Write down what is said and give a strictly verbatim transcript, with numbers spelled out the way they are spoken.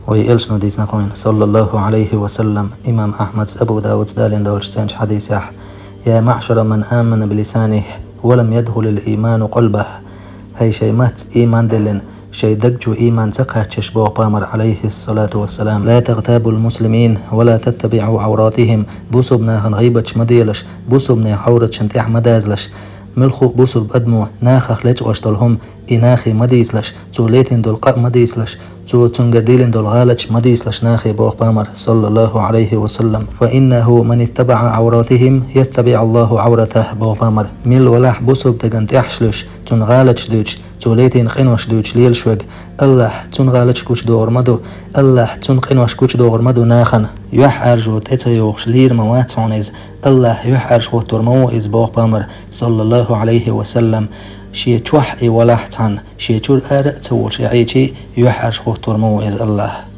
Вай элчано дийцина хьуна, саллаллаху Ӏалайхи ва саллам, имам Ахьмадс, Абу Давудс далийна долчу цӀеначу хьадисехь: «يا معشر من آمن بلسانه ولم يدخل الإيمان قلبه». ХӀай шайн мацца ийман диллина, шайн даг чу ийман ца кхаччаш, боху пайхамар, Ӏалайхиссалату вассалам, «لا تغتابوا المسلمين ولا تتبعوا عوراتهم». Бусулба нахана гӀийбаташ ма делаш, бусулбанийн Ӏавраташна тӀаьхьа ма дазалаш. Муьлхха а бусулба адамо нахах лечкъош долу хӀума, и нахе ма дийцалаш, цо летийна долу къа а ма дийцалаш, цо цуьнгара дийлина долу гӀалаташ ма дийцалаш нахе, боху пайхамар, саллаллаху Ӏалайхи ва саллам. «فإنه من اتبع عوراتهم يتبع الله عورته», боху пайхамар. Милла валахь бусулба дагана тӀаьхьаш луьйш, цуьнан гӀалаташ дуьйцуш, цо летийна къинош дуьйцуш лелаш верг, АллахӀа цуьнан гӀалаташ гучудохур ма ду, АллахӀа цуьнан къинош гучудохур ма ду нахана. ЮьхьӀаьржо тӀе ца юхуш лийр ма вац хьуна иза, АллахӀ юьхьӀаьржа хӀуттур ма ву иза, боху пайхамар, саллаллаху Ӏалайхи ва саллам. Шен чохь и валахь цхьаьна, шен чуьра ара а ца волуш и Ӏийчи, юьхьӀаьржа хӀуттур ма ву иза АллахӀ.